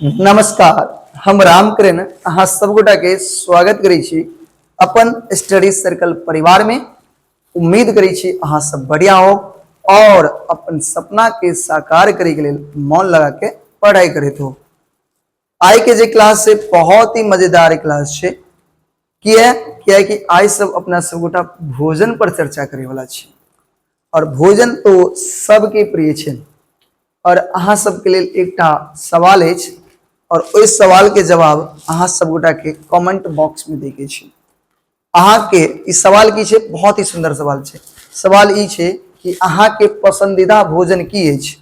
नमस्कार, हम रामकरण अहाँ सब गोटा के स्वागत करै छी अपन स्टडी सर्कल परिवार में। उम्मीद करै छी अहाँ सब बढ़िया हो और अपन सपना के साकार करे के लेल मन लगा के पढ़ाई करैत हो। आइ के जे क्लास है बहुत ही मजेदार क्लास है। किया किया कि आइ सब अपना सब गोटा भोजन पर चर्चा करे वाला छी और भोजन तो सबके प्रिय छे और अहाँ सबके लेल एकटा सवाल अछि और ओहि सवाल के जवाब अहाँ सब गोटा के कमेंट बॉक्स में देके छी। अहाँ के ई सवाल की छे, बहुत ही सुंदर सवाल छे। सवाल ई छे कि अहाँ के पसंदीदा भोजन की अछि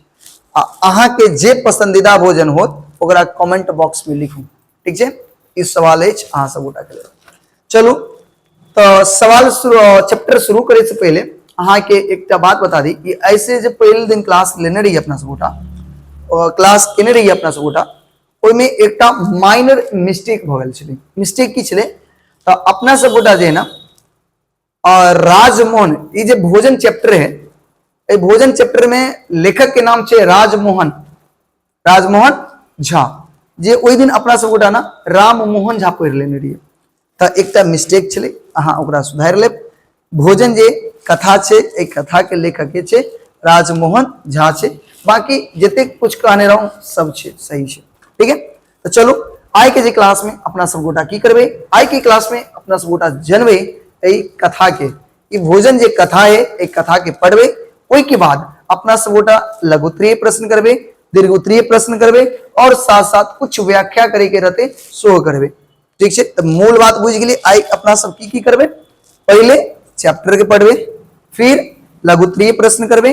आ अहाँ के जे पसंदीदा भोजन होत ओकरा कमेंट बॉक्स में लिखू। ठीक छे, ई सवाल अछि अहाँ सब गोटा के लेल। चलू तो सवाल शुरू, चैप्टर शुरू करे से पहले अहाँ के एकटा बात बता दी कि ऐसे जे पहले दिन क्लास लेने रही अपना सब गोटा, क्लास केने रही अपना सब गोटा, ओहिमे एकटा माइनर मिस्टेक भऽ गेल छलै। मिस्टेक की छलै तऽ अपना सब गोटा जे है ना और राजमोहन, ई जे भोजन चैप्टर है, एहि भोजन चैप्टर में लेखक के नाम छै राजमोहन, राजमोहन झा, जे ओहि दिन अपना सब गोटा ना राममोहन झा पढ़ि लेने रहियै। तऽ एकटा मिस्टेक छलै, अहाँ ओकरा सुधारि लेब। भोजन जे कथा छै, एहि कथा के लेखक के छै राजमोहन झा छै। बाकी जतेक कुछ कहने रहूं सब छै सही छै। ठीक है, तो चलू आइ के जे क्लास में अपना सब गोटा की करबै, आइ के क्लास में अपना सब गोटा जनबै एहि कथा के, ई भोजन जे कथा है एहि कथा के पढ़बै। ओहि के बाद अपना सब गोटा लघुत्तरीय प्रश्न करबै, दीर्घोत्तरीय प्रश्न करबै और साथ साथ कुछ व्याख्या करे के रहते सेहो करबै। ठीक छै, तऽ मूल बात बुझि गेलियै। आइ अपना सब की की करबै, पहिले चैप्टर के पढ़बै, फिर लघुत्तरीय प्रश्न करबै,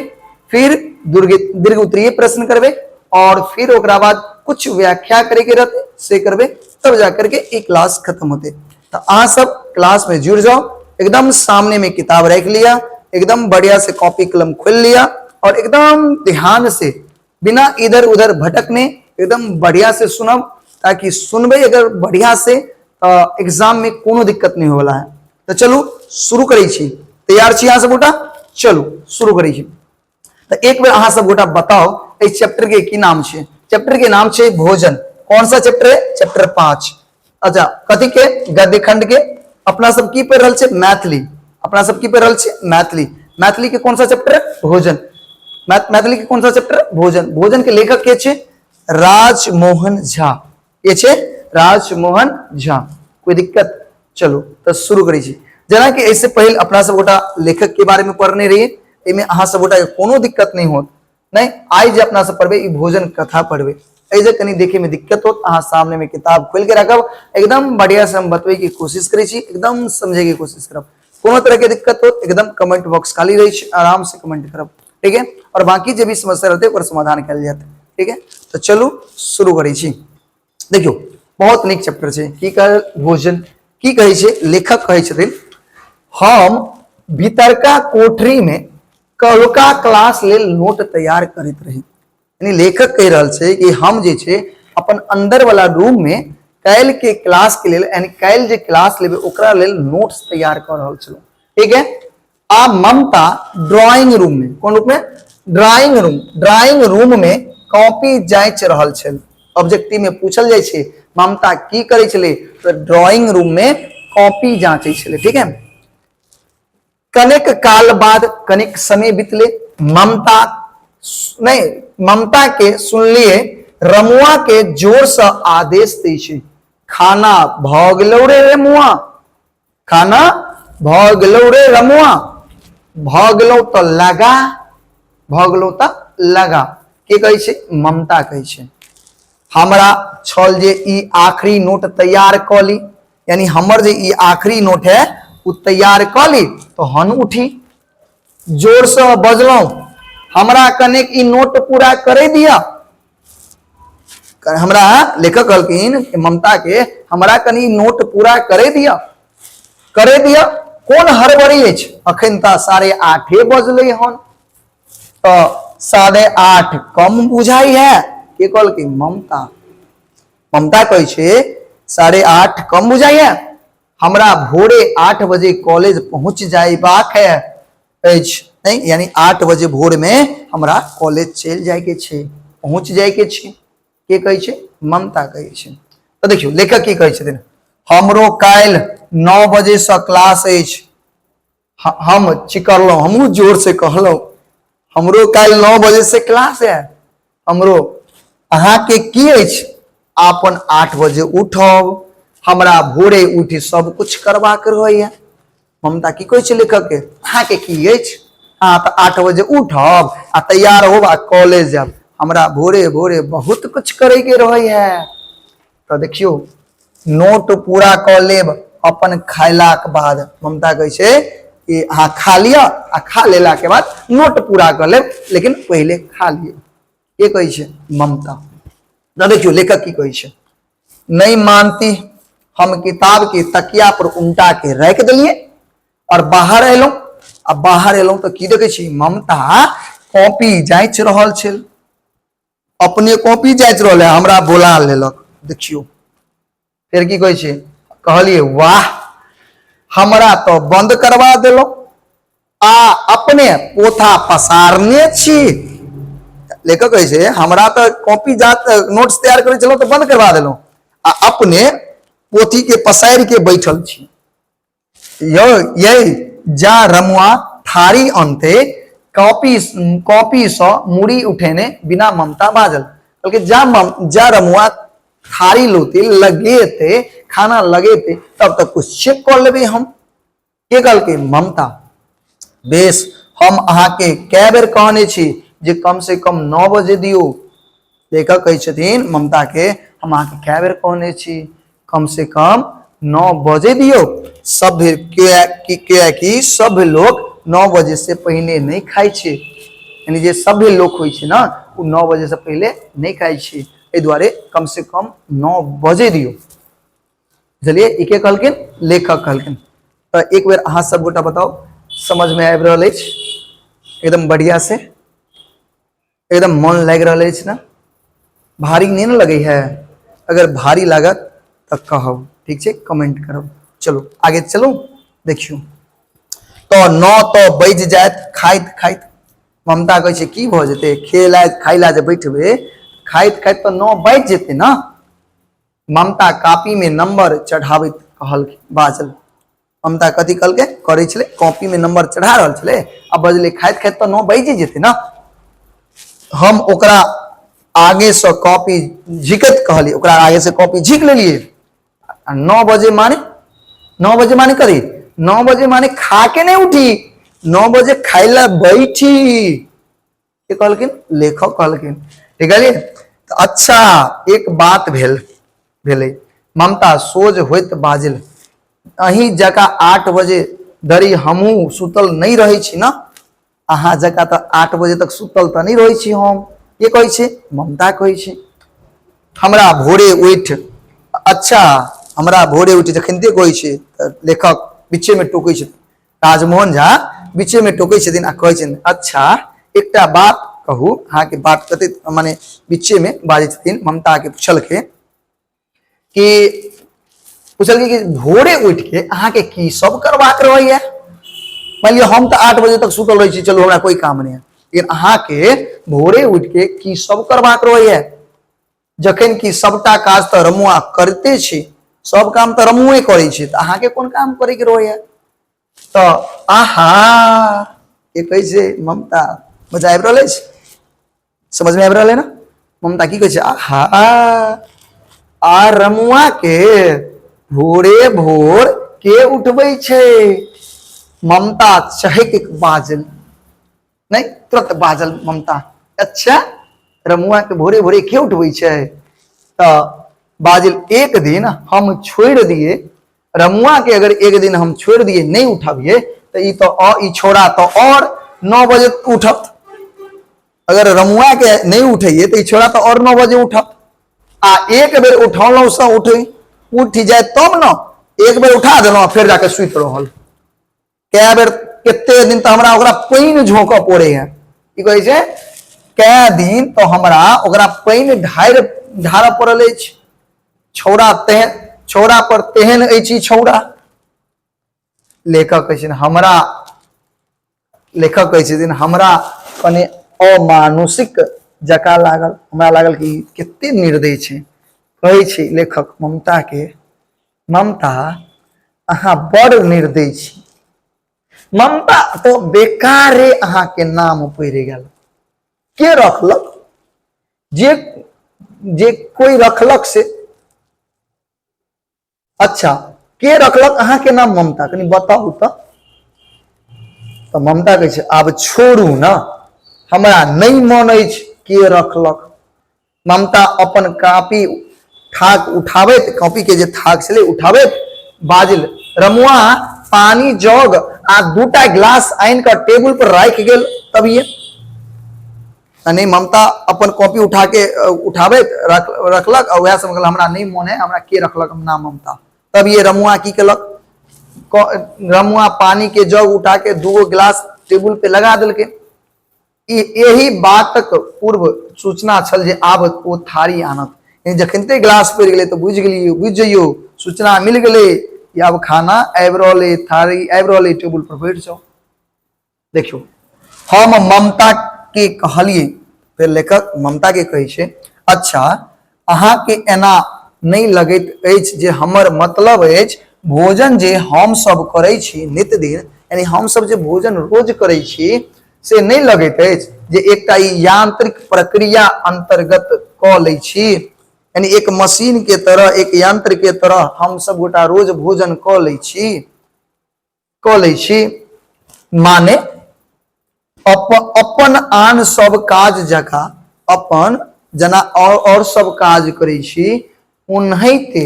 फिर दीर्घोत्तरीय प्रश्न करबै और फिर ओकरा बाद कुछ व्याख्या करे के रहते से करबै, तब जा करके ई क्लास खत्म होते। तो अहाँ सब क्लास में जुड़ जाओ, एकदम सामने में किताब रख लिया, एकदम बढ़िया से कॉपी कलम खोल लिया और एकदम ध्यान से बिना इधर उधर भटकने एकदम बढ़िया से सुनब, ताकि सुनबे अगर बढ़िया से तो एग्जाम में कोनो दिक्कत नहीं होला है। तो चलू शुरू करै छी। तैयार छी अहाँ सब गोटा? चलू शुरू करै छी। तो एक बेर अहाँ सब गोटा बताओ एहि चैप्टर के की नाम छै। चैप्टर के नाम छै भोजन। कौन सा चैप्टर है? चैप्टर 5। अच्छा, कथी के? गद्य खंड के। अपना सब की पढ़ रहल छै? मैथिली। अपना सब की पढ़ रहल छै? मैथिली। मैथिली के कौन सा चैप्टर है? भोजन। मैथिली के कौन सा चैप्टर है? भोजन। भोजन के लेखक के छै? राजमोहन झा। के छै? राजमोहन झा। कोई दिक्कत? चलू तो शुरू करै छी। जेना कि एहिसे पहिले अपना सब गोटा लेखक के बारे में पढ़ने रहिए, एहिमे अहाँ सब गोटा के कोनो दिक्कत नहीं होत। नहीं, आइ जे अपना सब पढ़बे ई भोजन कथा पढ़बे, एहि जे कनी देखे में दिक्कत होत, अहाँ सामने में किताब खोल के रखब, एकदम बढ़िया से हम बतबै के कोशिश करै छी, एकदम समझे के कोशिश करब। कोनो तरह के दिक्कत होत एकदम कमेंट बॉक्स खाली रहे छै, आराम से कमेंट करब। ठीक है, और बाकी जे भी समस्या रहते ओकर समाधान कयल जायत। ठीक है, तो चलू शुरू करै छी। देखियौ बहुत नीक चैप्टर छै। की कह भोजन की कहै छै लेखक? कहै छथिन हम भीतरका कोठरी में कलुका क्लास लेल नोट तैयार करैत रही। यानी लेखक कहि रहल छै कि हम जे छै अपन अंदर वाला रूम में काल्हि के क्लास के लेल, यानी काल्हि जे क्लास लेबै ओकरा लेल नोट्स तैयार कऽ रहल छलहुँ। ठीक है, आ ममता ड्राइंग रूम में, कोन रूप में? ड्राइंग रूम, ड्राइंग रूम में कॉपी जांच रहल छल। ऑब्जेक्टिव में पूछल जाइ छै ममता की करै छलै, तऽ ड्राइंग रूम में कॉपी जांचै छलै। ठीक है, कनेक काल बाद, कनेक समय बीतले, ममता नहीं, ममता के सुनलिए रमुआ के जोर से आदेश दै छै, खाना भऽ गेलौ रे रमुआ, खाना भऽ गेलौ रे रमुआ, भऽ गेलौ तऽ लगा, भऽ गेलौ तऽ लगा। के कहै छै? ममता कहै छै। हमरा छल जे ई आखिरी नोट तैयार कऽ ली, यानी हमर जे ई आखिरी नोट है ओ तैयार कऽ ली तहन उठी। जोर से बजलहुँ, हमरा कनेक ई नोट पूरा करे दिया। हमरा लेखक कहलखिन ममता के, हमरा कनी नोट पूरा करे दिया, करे दिया। कोन हड़बड़ी अछि, अखन तऽ 8:30 बजलै हन, तऽ 8:30 कम बुझाइ है। के कहलकै? ममता। ममता कहै छै 8:30 कम बुझाइ है, हमरा भोरे 8 बजे कॉलेज पहुंच जायबाक है अछि, नहीं यानी 8 बजे भोर में हमरा कॉलेज चलि जायके छै, पहुंच जायके छै। के कहै छै? ममता कहै छै। तऽ देखियौ लेखक की कहै छथिन, हमरो काल्हि 9 बजे से क्लास अछि। हम चिकरलहुँ, हमहूँ जोर से कहलहुँ, हमरो काल्हि 9 बजे से क्लास है हमरो। अहाँके की अछि? अपन 8 बजे उठब, हमरा भोरे उठि सब कुछ करबाक रहैया। ममता की कहै छै लेखक के? अहाँके की अछि? अहाँ तऽ 8 बजे उठब आ तैयार होब आ कॉलेज जायब, हमरा भोरे भोरे बहुत कुछ करैके रहैया। तऽ देखियौ, नोट पूरा कऽ लेब अपन खयलाक बाद। ममता कहै छै कि अहाँ खा लिअ आ खा लेलाके बाद नोट पूरा कऽ लेब, लेकिन पहिले खा लिअ। के कहै छै? ममता। तऽ देखियौ लेखक की कहै छै, नहीं मानती। हम किताब के तकिया पर उल्टा के राखि देलियै और बाहर एलहुँ। आ बाहर एलहुँ तऽ की देखै छी? ममता कॉपी जाँचि रहल छल, अपने कॉपी जाँचि रहल है, हमरा बोला लेलक। देखियौ फेर की कहै छै, कहलियै वाह, हमरा तऽ बंद करवा देलहुँ आ अपने पोथा पसारने छी। लेखक कहै छै, हमरा तऽ कॉपी जात नोट्स तैयार करै छलहुँ तऽ बंद करवा देलहुँ आ अपने पोथी के पसारि के बैठल छी। यौ ये जा रमुआ थारी अनते। कॉपी कॉपीसँ मुड़ी उठेने बिना ममता बाजल, कहलकै जा जा रमुआ थारी लोते लगेते, खाना लगेते, तब तक कुछ चेक कऽ लेबै हम। के कहलकै? ममता। बेस, हम अहाँके कए बेर कहने छी जे कम से कम 9 बजे दियौ। लेखक कहै छथिन ममता के, हम अहाँके कए बेर कहने छी कम से कम 9 बजे दियौ। सब कियाकि सब लोक 9 बजे से पहिने नहि खाइ छै, यानी जे सभ्य लोक होइ छै ने, ओ 9 बजे से पहिले नहि खाइ छै, एहि दुआरे कम से कम 9 बजे दियौ। बुझलियै? ई के कहलखिन? लेखक कहलखिन। तऽ एक बेर अहाँ सब गोटा बताउ, समझमे आबि रहल अछि एकदम बढ़िया से? एकदम मन लागि रहल अछि ने? भारी नहि ने लगै है? अगर भारी लागत तऽ कहब, ठीक छै? कमेंट करब। चलू आगे चलू। देखियौ तऽ 9 तऽ बाजि जायत खाइत खाइत। ममता कहै छै, की भऽ जेतै? खेला खाइ लए जे बैठबै, खाइत खाइत तऽ 9 बाजि जेतै ने। ममता कॉपी में नंबर चढ़ाबैत कहलखिन, बाजल। ममता कथी कहलकै? करै छलै, कॉपी में नंबर चढ़ा रहल छलै आ बजलै, खाइत खाइत तऽ 9 बाजि जेतै ने। हम ओकरा आगे से कॉपी झिकैत कहलियै, ओकरा आगे से कॉपी झिक लेलियै। आ 9 बजे माने, 9 बजे माने कथी? 9 बजे माने खा के नहीं उठी, 9 बजे खाइ ला बैठी। के कहलखिन? लेखक कहलखिन। ठीक है। तऽ अच्छा, एक बात भेल भेलै। ममता सोझ होइत बाजल, अहीं जकाँ 8 बजे धरि हमहूँ सुतल नहि रहै छी ने। अहाँ जकाँ तऽ 8 बजे तक सुतल तऽ नहि रहै छी हम। के कहै छै? ममता कहै छै। हमरा भोरे उठि, अच्छा, हमरा भोरे उठि जखनिते कहै छै तऽ लेखक बीचेमे टोकै छै, राजमोहन झा बीचेमे टोकै छथिन आ कहै छथिन, अच्छा एकटा बात कहू अहाँके? बात कते माने बीचेमे बाजै छथिन। ममताके पुछलकै कि पुछलकै कि भोरे उठि के अहाँके की सब करबाक रहैया? मानि लिअ हम तऽ 8 बजे तक सुतल रहै छी, चलू हमरा कोई काम नहि है, लेकिन अहाँके भोरे उठि के की सब करबाक रहैया? जखन कि सबटा काज तऽ रमुआ करिते छी, सब काम तऽ रमुए करै छै, तऽ अहाँके कोन काम करैके रहैया? तऽ आहा, के कहै छै? ममता। मजा आबि रहल अछि? समझमे आबि रहल है ने? ममता की कहै छै? आहा, आ रमुआ के भोरे भोर के उठबै छै? ममता चहक बाजल। नहि, तुरंत बाजल ममता, अच्छा रमुआ के भोरे भोरे के उठबै छै? तऽ बाजल, एक दिन हम छोड़ि दिए रमुआ के, अगर एक दिन हम छोड़ि दिए, नहि उठबिए, तऽ ई तऽ ई छोड़ा तऽ और 9 बजे उठत। अगर रमुआ के नहि उठैए तऽ ई छोड़ा तऽ और 9 बजे उठत। आ एक बेर उठौलहुँ से उठे उठि जाय तब ने। एक बेर उठा देलहुँ, फेर जाके सुति रहल। कए बेर, कते दिन तऽ हमरा ओकरा पानि झोंकऽ पड़ै है। की कहै छै? कए दिन तऽ हमरा ओकरा पानि ढारि ढारऽ पड़ल अछि। छौड़ा तेहन, छौड़ा पर तेहन अछि ई छौड़ा। लेखक कहै छथिन हमरा, लेखक कहै छथिन हमरा कने अमानुषिक जकाँ लागल। हमरा लागल कि कते निर्दय छै। कहै छै लेखक ममता के, ममता अहाँ बड़ निर्दय छी। ममता तो बेकारे अहाँके नाम पड़ि गेल। के रखलक? जे जे कोई रखलक से अच्छा, के रखलक अहाँके नाम ममता, कनि बताउ तऽ। तऽ ममता कहै छै आब छोड़ू ने, हमरा नहि मन अछि के रखलक। ममता अपन कॉपी थाक उठाबैत, कॉपी के जे थाक छलै उठाबैत बाजल, रमुआ पानी जग आ दूटा गिलास आनि कऽ टेबुल पर राखि गेल तभिए। नहीं ममता अपन कॉपी उठा के उठाबैत रखलक आ वएह सब कहलक हमरा नहीं मोन है, हमरा के रखलक नाम ममता। तब ये रमुआ की केलक, रमुआ पानी के जग उठा के दूगो गिलास टेबुल पे लगा देलकै। एहि बातक पूर्व सूचना छल जे आब ओ थारी आनत। यानी जखनते गिलास पड़ि गेलै तऽ बुझि गेलियै, बुझि जइयौ सूचना मिल गेलै कि आब खाना आबि रहल अइ, थारी आबि रहल अइ, टेबुल पर बैठ जाउ। देखियौ हम ममता के कहलियै, फेर लेखक ममता के कहै छै, अच्छा अहाँके एना नहि लगैत अछि जे हमर मतलब अछि भोजन जे हम सब करै छी नित दिन, यानी हम सब जे भोजन रोज करै छी से नहि लगैत अछि जे एकटा ई यांत्रिक प्रक्रिया अंतर्गत कऽ लै छी, यानी एक मशीन के तरह, एक यंत्र के तरह हम सब गोटा रोज भोजन कऽ लै छी, कऽ लै छी, माने अपन आन सब काज जकाँ अपन जेना और सब काज करै छी ओनाहिते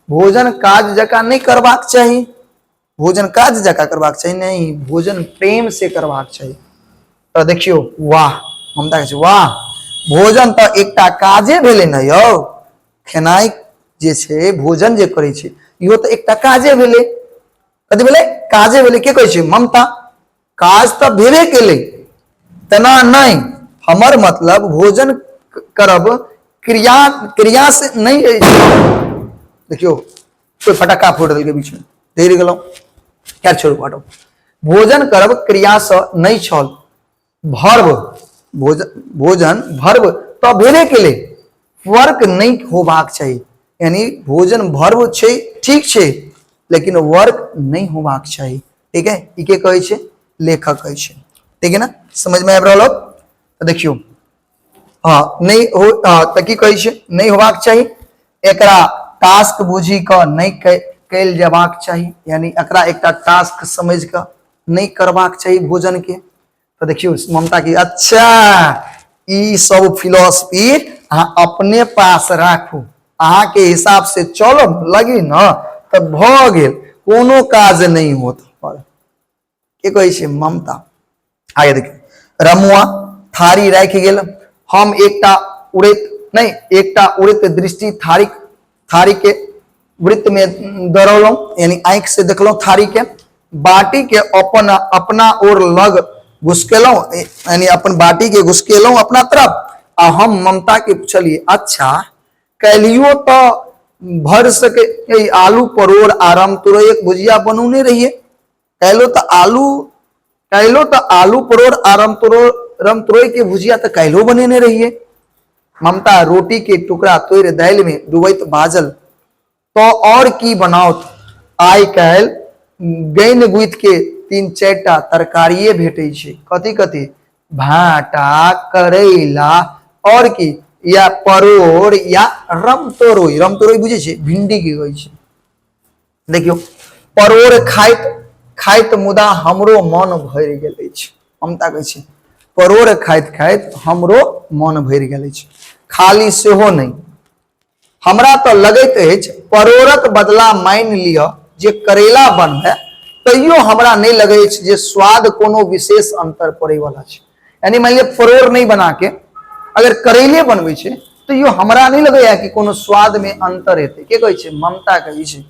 भोजन काज जकाँ नहि करबाक चाही, भोजन काज जकाँ करबाक चाही नहि, भोजन प्रेम से करबाक चाही। तऽ देखियौ वाह, ममता कहै छै वाह, भोजन तऽ एकटा काजे भेलै ने यौ, खेनाइ जे छै भोजन जे करै छै इहो तऽ एकटा काजे भेलै। कथी भेलै? काजे भेलै। के कहै छै? ममता। काज तऽ भेबे केलै, तेना नहि, हमर मतलब भोजन करब क्रिया, क्रिया से नहि अछि। देखियौ कोई फटक्का फोड़ि देलकै बीचमे, डरि गेलहुँ, खैर छोड़ू हटो। भोजन करब क्रियासँ नहि छल, भर्व, भोजन, भोजन भर्व तऽ भेबे केलै, वर्क नहि होबाक चाही, यानी भोजन भर्व छै ठीक छै लेकिन वर्क नहि होबाक चाही। ठीक है, ई के कहै छै? लेखक कहै छै। ठीक है ना, समझ में आबि रहल हो? तऽ देखियौ हाँ नहीं हो, तऽ की कहै छै? नहि होबाक चाही, एकरा टास्क बुझि कऽ नहि कयल जेबाक चाही, यानी एकरा एकटा टास्क समझि कऽ नहि करबाक चाही भोजन के। तऽ देखियौ ममता की, अच्छा ई सब फिलोसफी अहाँ अपने पास राखू, अहाँके हिसाब से चलब लगी न तऽ भऽ गेल, कोनो काज नहि होत। के कहै छै? ममता। आगे देखियौ, रमुआ थारी राखि गेल, हम एकटा उड़ैत नहि, एकटा उड़ैत दृष्टि थारी, थारी के वृत्त में दौड़ौलहुँ, यानी आँखि से देखलहुँ थारी के, बाटी के अपन अपना ओर लग घुसकेलहुँ, यानी अपन बाटी के घुसकेलहुँ अपना तरफ, आ हम ममता के पुछलियै, अच्छा काल्हियो तऽ भरि सके आलू परोड़ आ रामतोरैक भुजिया बनौने रहियै, काल्हिो तऽ आलू, काल्हिो तऽ आलू परोड़ आ रमतोरई के भुजिया तऽ काल्हिो बनेने रहियै। ममता रोटी के टुकड़ा तोड़ि दालि में डुबैत बाजल, तो और की बनाओत, आइ काल्हि गैन गुथि के 3-4 टा तरकारिये भेटै छै, कथी कथी? भाटा, करैला, और की, या परोड़ या रमतोरई। रमतोरई बुझै छै? भिंडी के कहै छै। देखियौ परोड़ खाइत खाइत मुदा हमरो मन भरि गेल अछि। ममता कहै छै परोड़ खाइत खाइत हमरो मन भरि गेल अछि, खाली सेहो नहि, हमरा तऽ लगैत अछि परोड़क बदला मानि लिअ जे करैला बनबै तैयो हमरा नहि लगैत अछि जे स्वाद कोनो विशेष अंतर पड़ैवला छै। यानी मानि लिअ परोड़ नहि बना के अगर करैले बनबै छै तैयो हमरा नहि लगैया कि कोनो स्वाद में अंतर हेतै। के कहै छै? ममता कहै छै।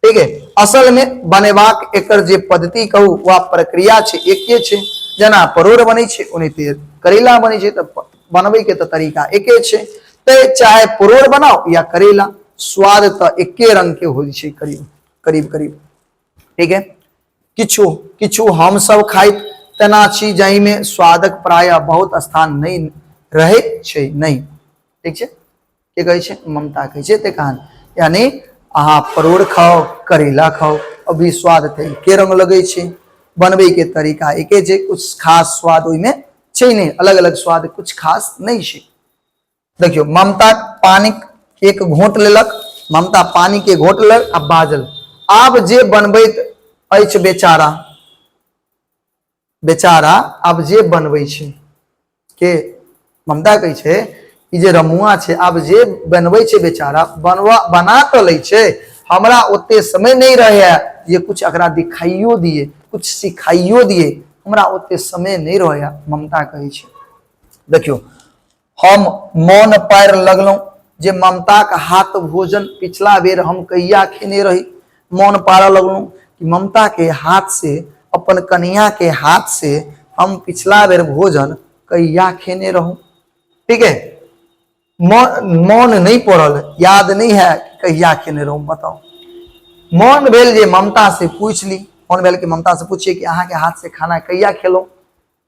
ठीक है, असल में बनेबाक एकर जे पद्धति कहू वा प्रक्रिया छै एके छै, जेना परोड़ बनै छै ओनाहिते करैला बनै छै, तऽ बनबै के तऽ तरीका एके छै, तऽ चाहे परोड़ बनाउ या करैला स्वाद तऽ एके रंग के होइ छै करीब करीब करीब। ठीक है, किछु किछु हम सब खाइत तेना छी जाहिमे स्वादक प्रायः बहुत स्थान नहि रहै छै नहि। ठीक छै, के कहै छै? ममता कहै छै। ते कहानी यानी अहाँ परोड़ खाओ, करेला खाओ, अभी स्वाद तऽ एके रंग लगै छै, बनबै के तरीका एके छै, कुछ खास स्वाद ओहिमे छै नहि, अलग अलग स्वाद कुछ खास नहि छै। देखियौ, ममता पानी एक घोंट लेलक, ममता पानी के घोंट लेलक आ बाजल, आब जे बनबैत अछि बेचारा, बेचारा आब जे बनबै छै, के ममता कहै छै ई जे रमुआ छै आब जे बनबै छै बेचारा, बनवा बना तऽ लै छै, हमरा ओते समय नहि रहैए जे कुछ एकरा दिखाइयो दिए, कुछ सिखाइयो दिए, हमरा ओते समय नहि रहैए, ममता कहै छै। देखियौ, हम मोन पारि लगलहुँ जे ममताक हाथ भोजन पिछला बेर हम कहिया खेने रही। मोन पारऽ लगलहुँ कि ममता के हाथ से, अपन कनिया के हाथ से हम पिछला बेर भोजन कहिया खेने रहूँ। ठीक है, मोन नहीं पड़ल, याद नहीं है कहिया खेने रहूँ, बताओ। मोन भेल जे ममता से पूछ ली, मोन भेल कि ममता से पूछिए कि अहाँ के हाथ से खाना कहिया खेलहुँ,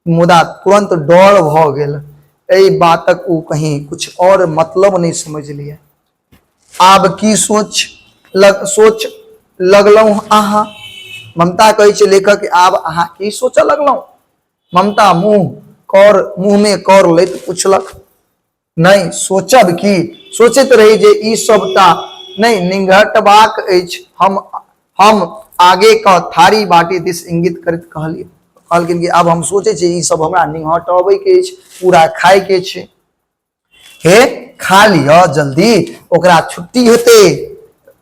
मुदा तुरंत डर भऽ गेल एहि बातक ओ कहीं कुछ और मतलब नहीं समझ लिए। आब की सोच लग सोच लगलहुँ अहाँ? ममता कहै छै लेखक, आब अहाँ की सोचऽ लगलहुँ? ममता मुँह कर मुँह में कर लैत पुछलक। नहि सोचब की, सोचैत रही जे ई सबटा नहि निंघटबाक अछि। हम आगे क थारी बाटी दिस इंगित करैत कहलियै, कहलखिन कि आब हम सोचै छी ई सब हमरा निंघटबै के अछि, पूरा खाय के छै। हे खा लिअ जल्दी, ओकरा छुट्टी हेतै,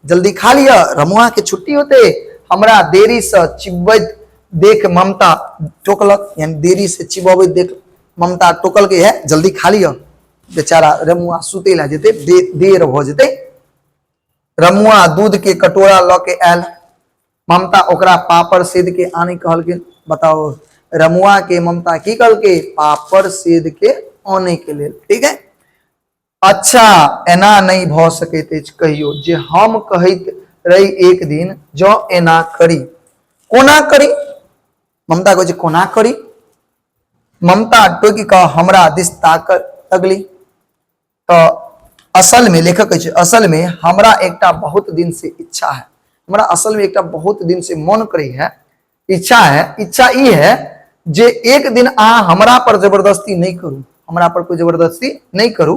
जल्दी खा लिअ, रमुआ के छुट्टी होते। हमरा देरी से चिबैत देख ममता टोकलक, यानी देरी से चिबबैत देख ममता टोकल के है जल्दी खा लिअ, बेचारा रमुआ सुतै ला जेतै, देर भऽ जेतै। रमुआ दूध के कटोरा लऽ के आयल, ममता ओकरा पापड़ सेद के आने कहलखिन। बताओ, रमुआ के ममता की कहलकै? पापड़ सेद के आने के लेल। ठीक है, अच्छा एना नहि भऽ सकैत अछि कहियो जे हम कहैत रही एक दिन जँ एना करी। कोना करी? ममता कहै छै कोना करी? ममता टोकि कऽ हमरा दिस ताकऽ लगली। तऽ असल में लेखक कहै छै असल में हमरा एकटा बहुत दिन से इच्छा है, हमरा असल में एकटा बहुत दिन से मन करै है, इच्छा है, इच्छा ई है जे एक दिन अहाँ हमरा पर जबरदस्ती नहीं करू, हमरा पर कोई जबरदस्ती नहीं करू,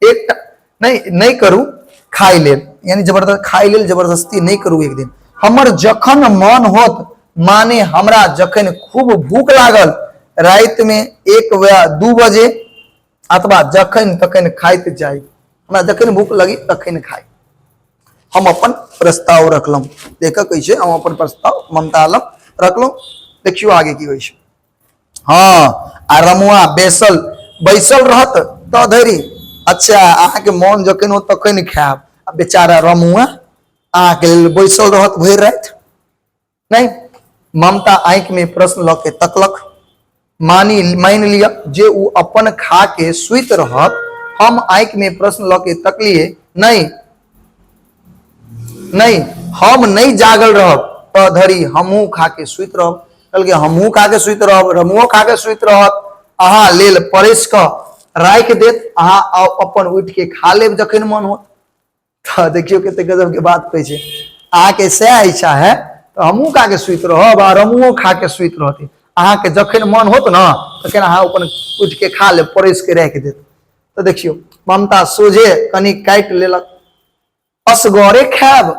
एक नहीं नहीं करू खाय लेल, यानी जबरदस्त खाय लेल जबरदस्ती नहीं करू। एक दिन हमर जखन मन होत, माने हमरा जखन खूब भूख लागल, राति में 1 वा 2 बजे अथवा जखन तखन खाइत जाय, हमरा जखन भूख लगी तखन खाइ। हम अपन प्रस्ताव रखलहुँ, लेखक कहै छै हम अपन प्रस्ताव ममता लग रखलहुँ। देखियौ आगे की होइ छै। हाँ, आ रमुआ बैसल बैसल रहत तऽ धरि, अच्छा अहाँके मन जखन हो तखन खायब, आ बेचारा रमुआ अहाँके लेल बैसल रहत भरि राति। नहीं, ममता आँखि में प्रश्न लऽ के तकलक। मानि लिअ जे ओ अपन खा के सुति रहत। हम आँखि में प्रश्न लऽ के तकलिए, नहीं नहीं हम नहीं जागल रहब तऽ धरि हमहूँ खा के सुति रहब। कहलकै हमहूँ खा के सुति रहब, रमुओ खा के सुति रहत, अहाँ लेल परसि कऽ राखि देत, अहाँ अपन उठि के खा लेब जखन मन होत। तऽ देखियौ कते गजब के बात कहै छै, अहाँके सएह इच्छा है तऽ हमहूँ खा के सुति रहब आ रमुओ खा के सुति रहतै, अहाँके जखन मन होत ने तखन अहाँ अपन उठि के खा लेब, परसि के राखि देत। तऽ देखियौ ममता सोझे कनि काटि लेलक, असगरे खायब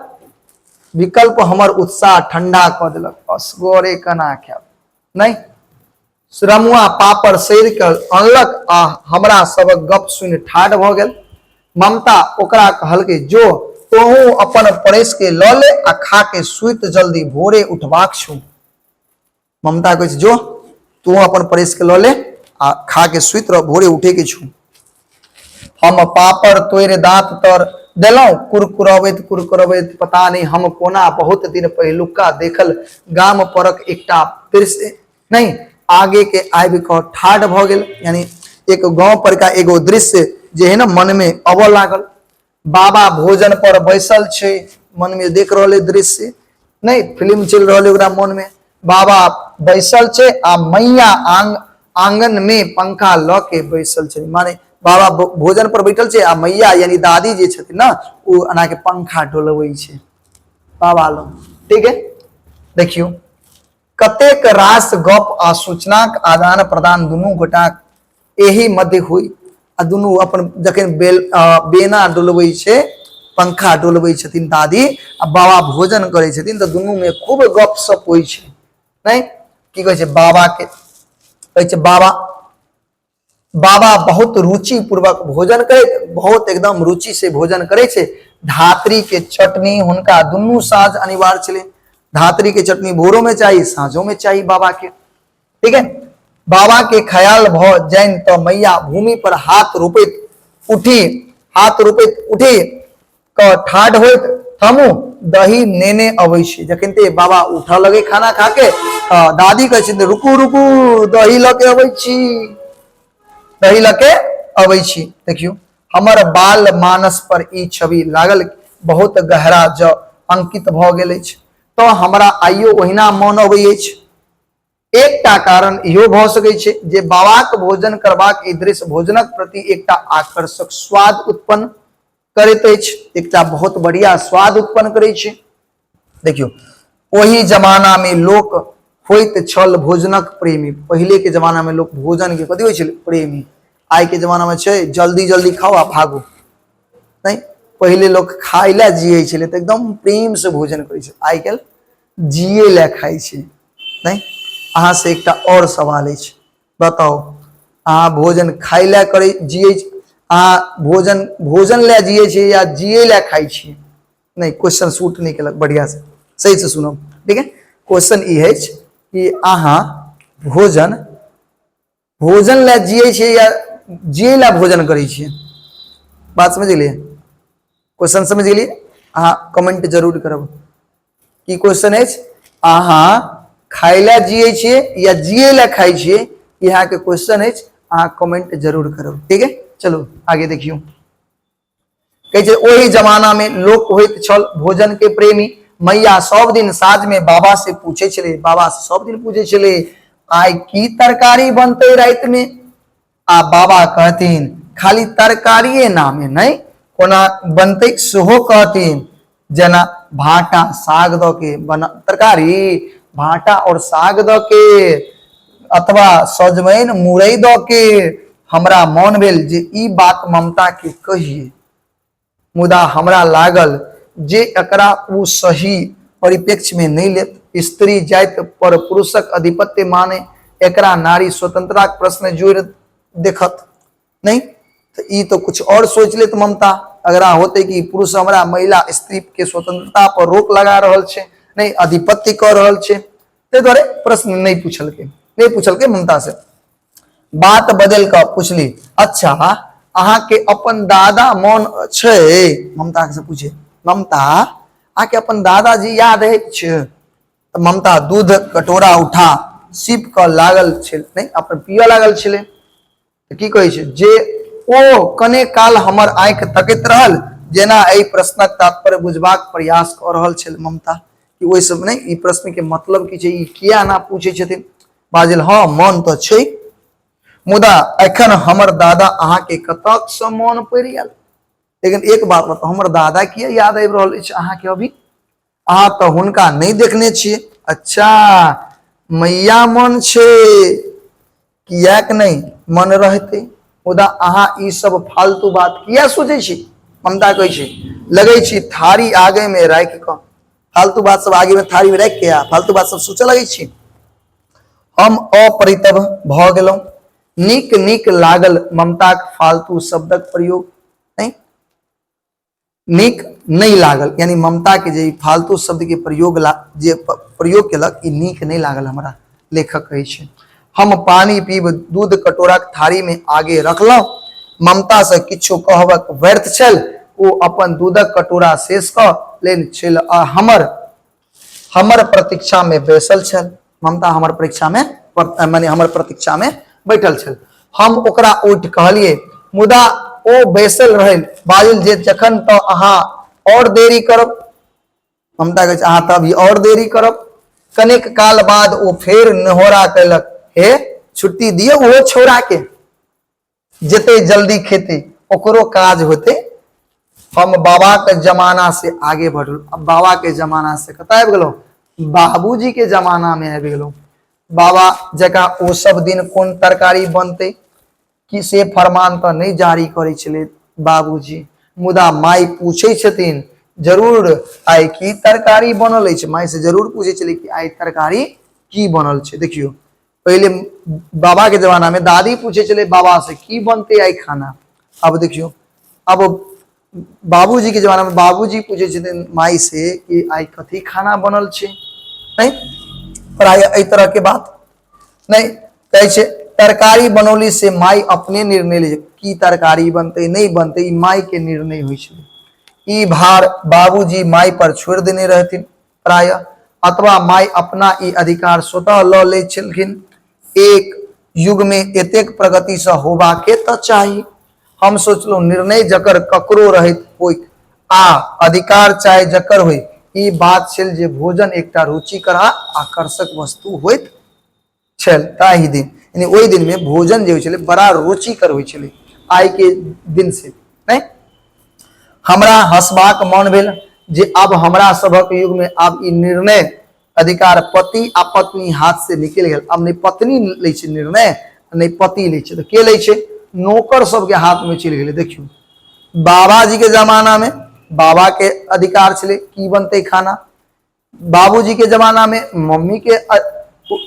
विकल्प हमर उत्साह ठंडा कऽ देलक, असगरे केना खायब। नहीं, रमुआ पापड़ सैर कऽ अनलक आ हमरा सबक गप सुनि ठाढ़ भऽ गेल। ममता ओकरा कहलकै, जो तोहू अपन परसि के लऽ ले आ खा के सुति, जल्दी भोरे उठबाक छौ। ममता कहै छै जो तू अपन परसि के लऽ ले आ खा के सुति रह, भोरे उठे के छौ। हम पापड़ तोड़ि दांत तर देलहुं, कुरकुरबैत कुरकुरबैत पता नहीं हम कोना बहुत दिन पहिलुका देखल गाम परक एकटा दृश्य नहीं आगे के आबि कऽ ठाढ़ भऽ गेल, यानी एक गांव पर का एगो दृश्य जे है ना मन में अबऽ लागल। बाबा भोजन पर बैसल छै, मन में देख रहल दृश्य नहीं, फिल्म चलि रहल ओकरा मन में, बाबा बैसल छै आ मैया आंगन में पंखा लऽ के बैसल छलै। माने बाबा भोजन पर बैठल छै आ मैया यानी दादी जे छथिन ने ओ एना के पंखा डोलबै छै बाबा लग। ठीक है, देखियौ कतेक रास गप आ सूचनाक आदान प्रदान दुनू गोटा एहि मध्य हुई आ दुनू अपन जखन बेना डोलबै छै, पंखा डोलबै छथिन दादी आ बाबा भोजन करै छथिन तऽ दुनू में खूब गप सप होइ छै। नहि की कहै छै बाबा के, कहै छै बाबा, बाबा बहुत रुचि पूर्वक भोजन करैत, बहुत एकदम रुचि से भोजन करै छै। धात्री के चटनी हुनका दुनू साँझ अनिवार्य छलै। धात्री के चटनी भोरो में चाही, साँझो में चाही बाबा के। ठीक है, बाबा के ख्याल भ जाइन तो मैया भूमि पर हाथ रोपैत उठी, हाथ रोपैत उठी क ठाढ़ होइत, थमू दही नेने अबै छी। जखन ते बाबा उठऽ लगे खाना खा के तऽ दादी कहै छथिन रुकू रुकू दही लऽ के अबै छी, दही लऽ के अबै छी। देखियौ हमर बाल मानस पर ई छवि लागल बहुत गहरा ज अंकित भऽ गेल अछि तऽ हमरा आइयो ओहिना मन अबै अछि। एकटा कारण इहो भऽ सकै छै जे बाबाक भोजन करबाक ई दृश्य भोजनक प्रति एकटा आकर्षक स्वाद उत्पन्न करैत अछि, एकटा बहुत बढ़िया स्वाद उत्पन्न करै छै। देखियौ ओहि जमाना में लोक होइत छल भोजनक प्रेमी। पहिले के जमाना में लोक भोजन के कथी होइ छलै? प्रेमी। आइ के जमाना में छै जल्दी जल्दी खाओ आ भागू। नहीं, पहिले लोक खाय ला जियै छलै तऽ एकदम प्रेम से भोजन करै छलै। आइ काल्हि जियै ला खाइ छै। नहीं, अहाँ से एकटा और सवाल अछि, बताउ अहाँ भोजन खाय ला करै जियै, अहाँ भोजन भोजन ला जियै छियै या जियै ला खाइ छियै? नहीं, क्वेश्चन सूट नहीं केलक बढ़िया से, सही से सुनब। ठीक है, क्वेश्चन ई अछि कि अहाँ भोजन भोजन ला जियै छियै या जियै ला भोजन करै छियै? बात समझ गेलियै? क्वेश्चन समझ गेलियै? अहाँ कमेंट जरूर करब। की क्वेश्चन अछि? अहाँ खाय ला जियै छियै या जियै ला खाइ छियै? ई अहाँके क्वेश्चन अछि, अहाँ कमेंट जरूर करब। ठीक है, चलू आगे देखियौ। कहै छै ओहि जमाना में लोक होइत छल भोजन के प्रेमी। मैया सब दिन साँझ में बाबा से पूछे छलै, बाबा से सब दिन पूछे छलै आइ की तरकारी बनतै राति में? आ बाबा कहथिन खाली तरकारिये नामे नहि, कोना बनतै सेहो कहथिन। जेना भाटा साग दऽ के बना तरकारी, भाटा और साग दऽ के अथवा सजमनि मुरई दऽ के। हमरा मन भेल जे ई बात ममता के कहिए, मुदा हमरा लागल जे एकरा ओ सही परिप्रेक्ष्य में नहि लेत। स्त्री जाति पर पुरुषक आधिपत्य माने एकरा नारी स्वतंत्रताक प्रश्न जोड़ि देखत। नहीं तो ई तो कुछ और सोच लेत ममता। अगरा होते कि पुरुष हमरा महिला स्त्री के स्वतंत्रता पर रोक लगा रहल छै, नहीं आधिपत्य कऽ रहल छै, ताहि दुआरे प्रश्न नहीं पूछलकै, नहीं पूछलकै ममता से। बात बदल कऽ पूछली, अच्छा अहाँ के अपन दादा मन छै? ममता से पूछे ममता, अहाँ के अपन दादाजी याद अछि? तऽ ममता दूध कटोरा उठा सीप कऽ लागल छल, नहीं अपन पियऽ लागल छलै। तऽ की कहै छै जे ओ कने काल हमर आँखि तकैत रहल, जेना एहि प्रश्नक तात्पर्य बुझबाक प्रयास कऽ रहल छल ममता कि ओहि सब नहि ई प्रश्न के मतलब की छै, ई किया एना पूछै छथिन। बाजल, हँ मन तऽ छै, मुदा एखन हमर दादा अहाँके कतऽसँ मन पड़ि गेल? लेकिन एक बात बताउ, हमर दादा किया याद आबि रहल अछि अहाँके अभी? अहाँ तऽ हुनका नहि देखने छियै। अच्छा मैया मन छै, किएक नहि मन रहतै? मुदा अहाँ ई सब फालतू बात किया सोचै छी? ममता कहै छै, लगै छी थारी आगे में राखि कऽ फालतू बात सब आगे में थारी में राखि के आ फालतू बात सब सोचऽ लगै छी। हम अपरितभ भऽ गेलहुँ। नीक नीक लागल ममताक फालतू शब्दक प्रयोग नहि नीक नहि लागल, यानी ममता के जे फालतू शब्द के प्रयोग ला जे प्रयोग केलक ई नीक नहि लागल हमरा, लेखक कहै छै। हम पानी पीब दूध कटोराक थारी में आगे रखलहुँ। ममता से किछु कहबक व्यर्थ छल। ओ अपन दूधक कटोरा शेष कऽ लेन छल आ हमर हमर प्रतीक्षा में बैसल छल। ममता हमर परीक्षा में माने हमर प्रतीक्षा में बैठल छल। हम ओकरा उठि कहलिए, मुदा ओ बैसल रहल। बाजल जे जखन तऽ अहाँ और देरी करब। ममता कहै छै अहाँ तऽ अभी और देरी करब। कनेक काल बाद ओ फेर नेहोरा कयलक, हे छुट्टी दियौ ओहो छौड़ा के, जते जल्दी खेते ओकरो काज होते। हम बाबा के जमाना से आगे बढ़ल, अब बाबा के जमाना से कतऽ आबि गेलहुँ? बाबूजी के जमाना में आबि गेलहुँ। बाबा जकाँ ओ सब दिन कोन तरकारी बनतै कि से फरमान तऽ नहि जारी करै छलै बाबूजी, मुदा माय पूछै छथिन जरूर, आइ की तरकारी बनल अछि? माय से जरूर पूछै छलै कि आइ तरकारी की बनल छै। देखियौ, पहिले बाबा के जमाना में दादी पूछे छलै बाबा से की बनते आइ खाना। अब देखियौ, अब बाबूजी के जमाना में बाबूजी पूछे छथिन माई से कि आइ कथी खाना बनल छै। नहीं प्राय एहि तरह के बात नहीं कहै छै। तरकारी बनौली से माई अपने निर्णय लै छै की तरकारी बनतै नहीं बनतै, ई माई के निर्णय होइ छलै। ई भार बाबूजी माई पर छोड़ि देने रहथिन प्रायः, अथवा माय अपना ई अधिकार स्वतः लऽ लैत छलखिन। एक युगमे एतेक प्रगतिसँ होबाके तऽ चाही। हम सोचलहुँ, निर्णय जकर ककरो रहैत होइक आ अधिकार चाहे जकर होइ, ई बात छल जे भोजन एकटा रुचिकर आ आकर्षक वस्तु होइत छल ताहि दिन। यानी ओहि दिनमे भोजन जे होइ छलै बड़ा रुचिकर होइ छलै आइ के दिन से नहि। हमरा हंसबाक मन भेल जे आब हमरा सभक युग में आब ई निर्णय अधिकार पति आ पत्नी हाथ से निकलि गेल। आब नहि पत्नी लै छै निर्णय, नहि पति लै छै, तऽ के लै छै? नौकर सबके हाथ में चलि गेलै। देखियौ, बाबाजी के जमाना में बाबा के अधिकार छलै की बनतै खाना, बाबूजी के जमाना में मम्मी के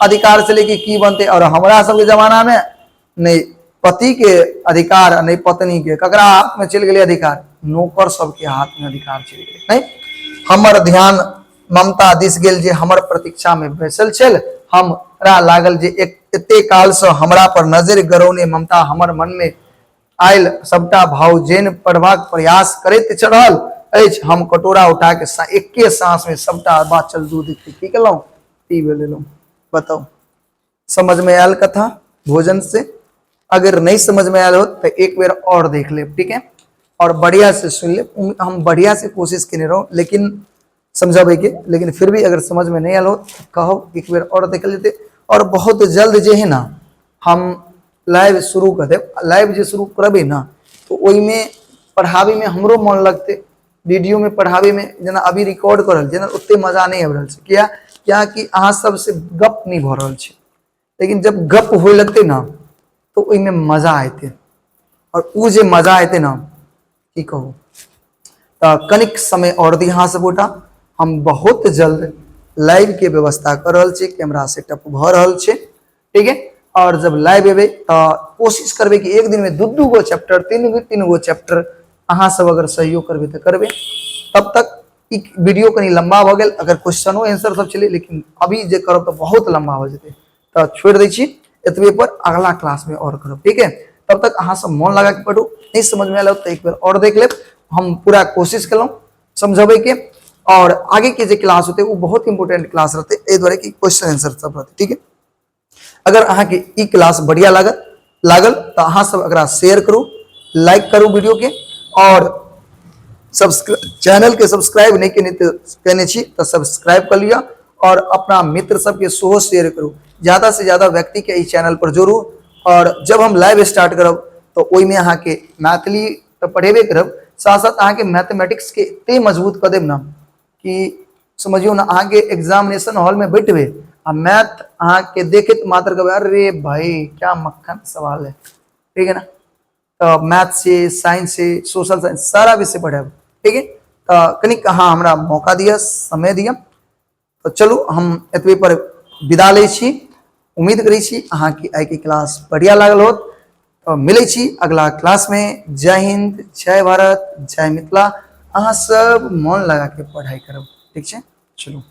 अधिकार छलै कि की बनतै, और हमरा सबके जमाना में नहि पति के अधिकार नहि पत्नी के, ककरा हाथ में चलि गेलै अधिकार? नौकर सबके हाथ में अधिकार चलि गेलै। नहि, हमर ध्यान ममता दिस गेल जे हमर प्रतीक्षा में बैसल छल। हमरा लागल जे एक एते काल से हमरा पर नजरि गरौने ममता हमर मन में आयल सबटा भाव जेन पढ़बाक प्रयास करैत रहल अछि। हम कटोरा उठा के एके सांस में सबटा बाचल दूध के की केलहुँ? पी लेलहुँ। बताउ, समझ में आयल कथा भोजन से? अगर नहीं समझ में आयल हो तो एक बेर और देख लेब, ठीक है, और बढ़िया से सुन लेब। हम बढ़िया से कोशिश केने रहूँ लेकिन समझाबै के, लेकिन फिर भी अगर समझ में नहीं आयल हो तो कहो, एक बेर और देख लेते। और बहुत जल्द जे है ना हम लाइव शुरू कर देब। लाइव जे शुरू करबै ना तो ओहिमे पढ़ाबैमे हमरो मन लगतै। वीडियो में पढ़ाबैमे जेना अभी रिकॉर्ड कर रहल छियै ना, ओते मजा नहि आबि रहल छै। किया? कियाकि अहाँ सबसे गप नहि भऽ रहल छै। लेकिन जब गप होय लगतै ना तो ओहिमे मजा एतै, और उ जे मजा एतै ना की कहू। तऽ कनिक समय और दी अहाँ सब गोटा, हम बहुत जल्द लाइव के व्यवस्था कर रहल छी, कैमरा सेटअप भऽ रहल छै, ठीक है। और जब लाइव एबै तऽ कोशिश करबै कि एक दिन में दू दू गो चैप्टर, तीन गो तीन गो चैप्टर, अहाँ सब अगर सहयोग करबै तऽ करबै। तब तक ई वीडियो कनि लंबा भऽ गेल, अगर क्वेश्चनो आंसर सब छलै, लेकिन अभी जे करब तऽ बहुत लंबा भऽ जेतै, तऽ छोड़ि दै छी एतबे पर, अगला क्लास में और करब, ठीक है। तब तक अहाँ सब मन लगा के पढ़ू, नहीं समझ में आयल तऽ एक बेर और देख लेब। हम पूरा कोशिश केलहुँ समझबै के, और आगे के जे क्लास होते वो बहुत इंपोर्टेंट क्लास रहते, एहि दुआरे कि क्वेश्चन आंसर सब रहते, ठीक है। अगर अहाँ के ई क्लास बढ़िया लागल तो अहाँ सब एकरा शेयर करू, लाइक करू वीडियो के, और चैनल के सब्सक्राइब नहीं केने केने छी तो सब्सक्राइब कर लिअ, और अपना मित्र सबके सेहो शेयर करू, ज्यादा से ज्यादा व्यक्ति के इस चैनल पर जोड़ू। और जब हम लाइव स्टार्ट करब तो ओहिमे अहाँ के मैथिली तो पढ़ेबे करब, साथ साथ अहाँ के मैथमेटिक्स के एते मजबूत कऽ देब ना कि समझियौ ना अहाँ के एग्जामिनेशन हॉल में बैठबे आ मैथ अहाँ के देखैत मात्र कहबै अरे भाई क्या मक्खन सवाल है, ठीक है ना। तो मैथ से, साइंस से, सोशल साइंस सारा विषय पढ़ाएब, ठीक है। तो कनिक अहाँ हमरा मौका दिअ, समय दिअ। तो चलू हम एतबे पर विदा लै छी। उम्मीद करै छी अहाँके आइके क्लास बढ़िया लागल होत। तो मिलै छी अगला क्लास में। जय हिंद, जय भारत, जय मिथिला। अहाँ सब मन लगा के पढ़ाई करब, ठीक छै। चलू।